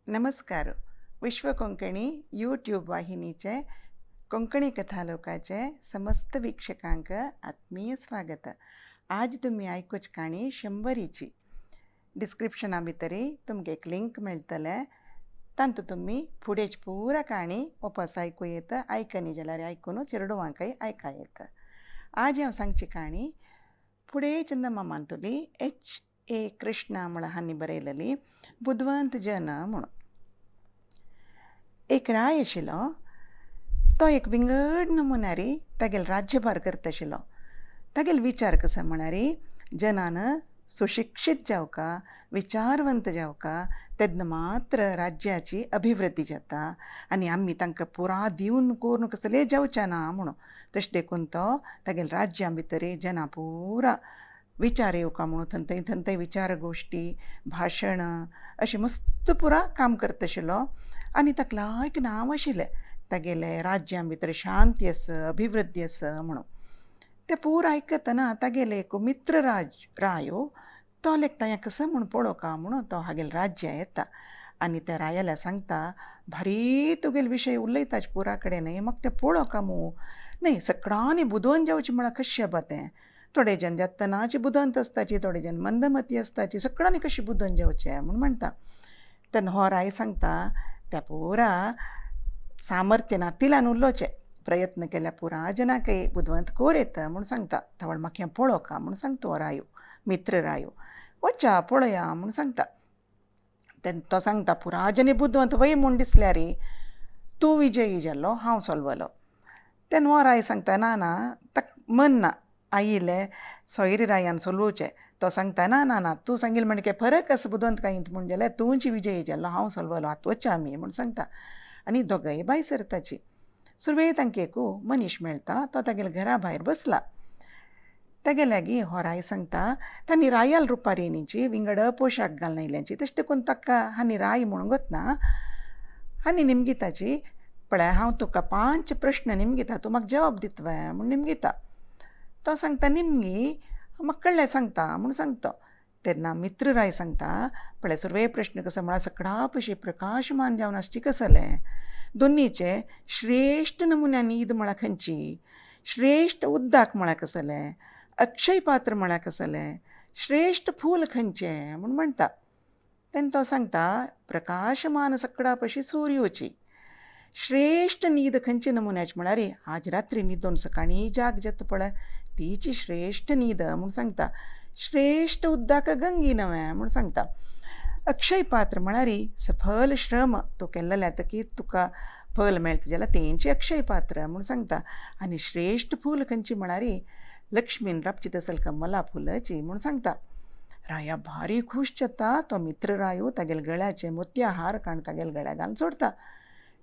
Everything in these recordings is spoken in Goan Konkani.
नमस्कार. विश्व कोंकणी यूट्यूब वाहिनीचे कोंकणी कथालोकाचे समस्त वीक्षकांक आत्मीय स्वागत. आज तुमी आयकुची काणी शंबरीची. डिस्क्रिप्शना भितरी तुमकां एक लिंक मेळटलें, तांतू तुमी फुडेच पुरा काणी वापस आयकूं येता. आयकनी जाल्यार आयकून चेरडुवांकय आयका येता. आज हांव सांगची काणी फुडें चंदमामांतुली एच ए कृष्णा म्हळ्यार हांणी बरयलेली बुदवंत जन म्हणून. एक राय आशिल्लो, तो एक विंगड नमुन्यारी तागेलो राज्यभार करता आशिल्लो. तागेलो विचार कसो म्हळ्यार जनान सुशिक्षीत जावका, विचारवंत जावका, तेन्ना मात्र राज्याची अभिवृद्धी जाता आनी आमी तांकां पुरा दिवन करून कसलें जावचें ना म्हणून. तशें देखून तो तागेल्या राज्या भितर जना पुरा विचार येवका म्हणून थंय थंय विचार गोश्टी, भाशणां अशें मस्त पुरा काम करता आशिल्लो. आनी ताका लायक नांव आशिल्लें, तागेलें राज्या भितर शांती आसा, अभिवृद्धी आसा म्हणून. तें पूरा आयकतना तागेले एक मित्र राज रायो तो लेगता हें कसो म्हूण पळोवका म्हणून तो हागेले राज्या येता आनी त्या रायाल्या सांगता, भारी तुगेले विशय उलयता पुरा कडेन न्हय, म्हाका तें पळोवका मू. न्हय सगळ्यांनी बुदवंत जावचें म्हळ्यार कशें बा तें? थोडे जन जातनाची बुदवंत आसताची, थोडे जन मंदमती आसताची, सगळ्यांनी कशें बुदवंत जावचें म्हूण म्हणटा. तेन्ना हो राय सांगता, त्या पुरा सामर्थ्य नातिल्यान उलोवचें, प्रयत्न केल्यार पुरा जनाकय बुदवंत कोर येता म्हूण सांगता. तवळ म्हाका हें पळोवका म्हूण सांगता हो रायो, मित्र रायो. वचा पळया म्हूण सांगता. तेन्ना तो सांगता, पुरा जनी बुदवंत वय म्हूण दिसल्यार तूं विजयी जालो, हांव सोलवलो. तेन्ना हो राय सांगता, ना ना, ताका मन ना आयिल्लें सोयरी रायान सोलोवचें. तो सांगता, ना ना ना, तूं सांगिल्लें म्हणटकीर फरक आसा बुदवंत कांय म्हूण जाल्यार तूंच विजयी जालो, हांव सोलवलो, आतां वचा आमी म्हूण सांगता. आनी दोगांय भायर सरताची. सुरवेक तांकां एक मनीस मेळटा, तो तागेल्या घरा भायर बसला. तागे लागीं हो राय सांगता, तांणी रायाल रुपारिणीची विंगड पोशाक घालून आयल्यांची, तशें देखून ताका हांणी राय म्हणूंक वतना आनी निमगिताची, पळय हांव तुका 5 प्रश्न निमगिता, तूं म्हाका जवाब दितवे म्हूण निमगिता. तो सांगता, निमगी म्हाका कळ्ळें सांगता म्हूण सांगता. तेन्ना मित्र राय सांगता, पळय सुरवे प्रश्न कसो म्हळ्यार सगळ्या पशी प्रकाशमान जावन आसची कसलें, दोनीचे श्रेश्ठ नमुन्या न्हीद म्हळ्यार खंयची, श्रेश्ठ उद्दाक म्हळ्यार कसलें, अक्षय पात्र म्हळ्यार कसलें, श्रेश्ठ फूल खंयचें म्हूण म्हणटा. तेन्ना तो सांगता, प्रकाशमान सगळ्या पशी सूर्योची, श्रेश्ठ न्हीद खंयचे नमुन्याची म्हळ्यार आज रात्री न्हिदोन सकाळीं जाग जाता पळय तीची श्रेश्ठ न्हीद म्हूण सांगता. श्रेश्ठ उद्दाक गंगी नवें म्हूण सांगता. अक्षय पात्र म्हळ्यार सफल श्रम तूं केल्लें जातकीर तुका फल मेळटा जाल्यार तेंची अक्षय पात्र म्हूण सांगता. आनी श्रेश्ठ फूल खंयची म्हळ्यार लक्ष्मीन राबची तसल कमला फुलाची म्हूण सांगता. राया भारी खूश जाता. तो मित्र रायो तागेल्या गळ्याचे मोतया हार काण तागेल्या गळ्या घालून सोडता.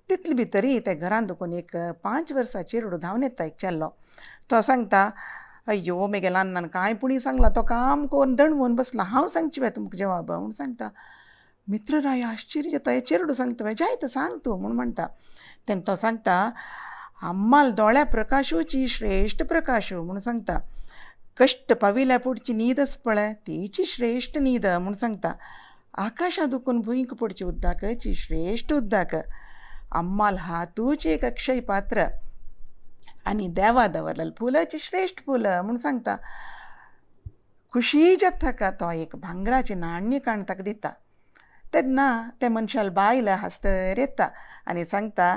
तितले भितरी त्या घरान दुखून एक 5 वर्सां चेरडू धांवन येता एक चेल्लो. तो सांगता, अय्यो मेगेल्या अन्नान कांय पुणी सांगलां, तो काम करून दणवून बसला, हांव सांगची वे तुमकां जवाब म्हूण सांगता. मित्र राय आश्चर्य जाता, हे चेरडू सांगता वे जायत सांग तूं म्हूण म्हणटा. तेन्ना तो सांगता, आम्माल दोळ्या प्रकाशूची श्रेश्ठ प्रकाशू म्हूण सांगता. कश्ट पाविल्या पुडची न्हीद आसा पळय तीची श्रेश्ठ न्हीद म्हूण सांगता. आकाशा दुखून भुंयक पडची उद्दाकची श्रेश्ठ उद्दाक. आम्माल हातूची एक अक्षय पात्र आनी देवा दवरलेले फुलाची श्रेश्ठ फुलां म्हूण सांगता. खुशी जाता का तो एक भांगराचें नाण्य काण ताका दिता. तेन्ना ते मनशाल बायल हांसतर येता आनी सांगता,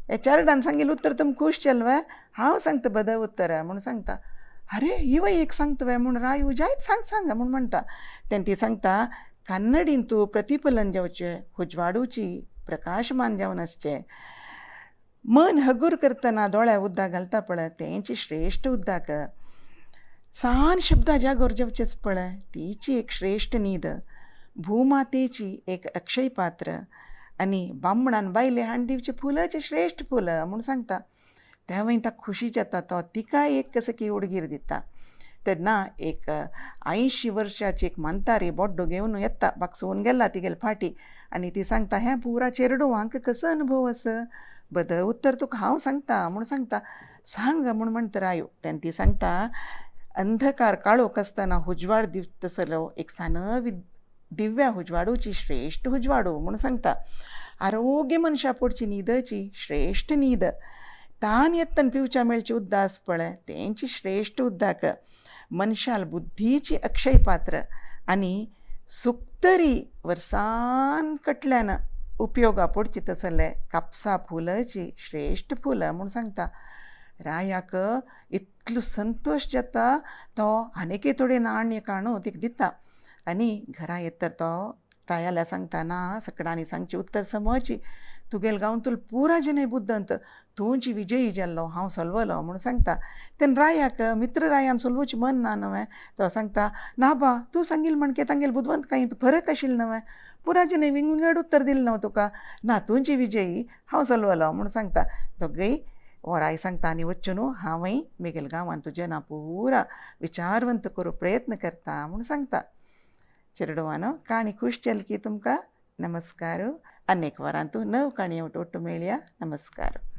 हे चेरडान सांगिल्लें उत्तर तुमी खूश जाल वे, हांव सांगता बद उत्तर म्हूण सांगता. अरे हिवय एक सांगता वे म्हूण रायू जायत सांग सांग म्हूण म्हणटा. तेन्ना ती सांगता, कान्नडीन तूं प्रतिफलन जावचें, उजवाडूची प्रकाशमान जावन आसचें, मन हगूर करतना दोळ्या उद्दाक घालता पळय तेंची श्रेश्ठ उद्दाक, सान शब्दां जागोर जावचेच पळय तीची एक श्रेश्ठ न्हीद, भूमातेची एक अक्षय पात्र आनी बामणान बायले हाण दिवचें फुलाचें श्रेश्ठ फुलां म्हूण सांगता. तेंवूय ताका खुशी जाता. तो तिका एक कसो की उडगीर दिता. तेन्ना एक 80 वर्साची एक म्हातारी बोड्डो घेवन येता, बागसून गेला तिगेले फाटी आनी ती सांगता, हें पुरा चेरडुवांक कसो अनुभव आसा, बद उत्तर तुका हांव सांगता म्हूण सांगता, सांग म्हूण म्हणटा रायो. तेन्ना ती सांगता, अंधकार काळोख आसतना उजवाड दिवता तसलो एक सान दिव्या हुजवाडूची श्रेश्ठ हुजवाडू म्हूण सांगता. आरोग्य मनशा पोडची न्हीदची श्रेश्ठ न्हीद. तान येत्तन पिवच्या मेळची उद्दास पळय तेंची श्रेश्ठ उद्दाक. मनशाल बुद्धीची अक्षय पात्र आनी सुक्तरी वर्सान कटल्यान उपयोगा पडची तसले कापसा फुलाची श्रेश्ठ फुलां म्हूण सांगता. रायाक इतलो संतोश जाता तो आनीकय थोडे नाण्य काडून तिका दिता आनी घरा येत तर तो रायाल्या सांगता, ना सकडांनी सांगची उत्तर समजची, तुगेल गांवतलो पुरा जनय बुद्दंत, तूंची विजयी जाल्लो, हांव सलवलो म्हूण सांगता. तेन्ना रायाक मित्र रायान सोलवची मन ना न्हय, तो सांगता, ना बा तूं सांगील म्हणके तांगेल बुदवंत कांय फरक आशिल्लो न्हय, पुरा जनय विंगड उत्तर दिलें न्हय तुका, ना तुंची विजयी, हांव सलवलो म्हूण सांगता. दोगय हो राय सांगता आनी वच्चो न्हू, हांवय मेगेल गांवांत तुजें ना पुरा विचारवंत करूं प्रयत्न करता म्हूण सांगता. चेरडुवानो काणी खूश जाली की तुमकां? नमस्कार. आनी एक वरांतू नव काणये ಒಟ್ಟು मेळया. नमस्कार.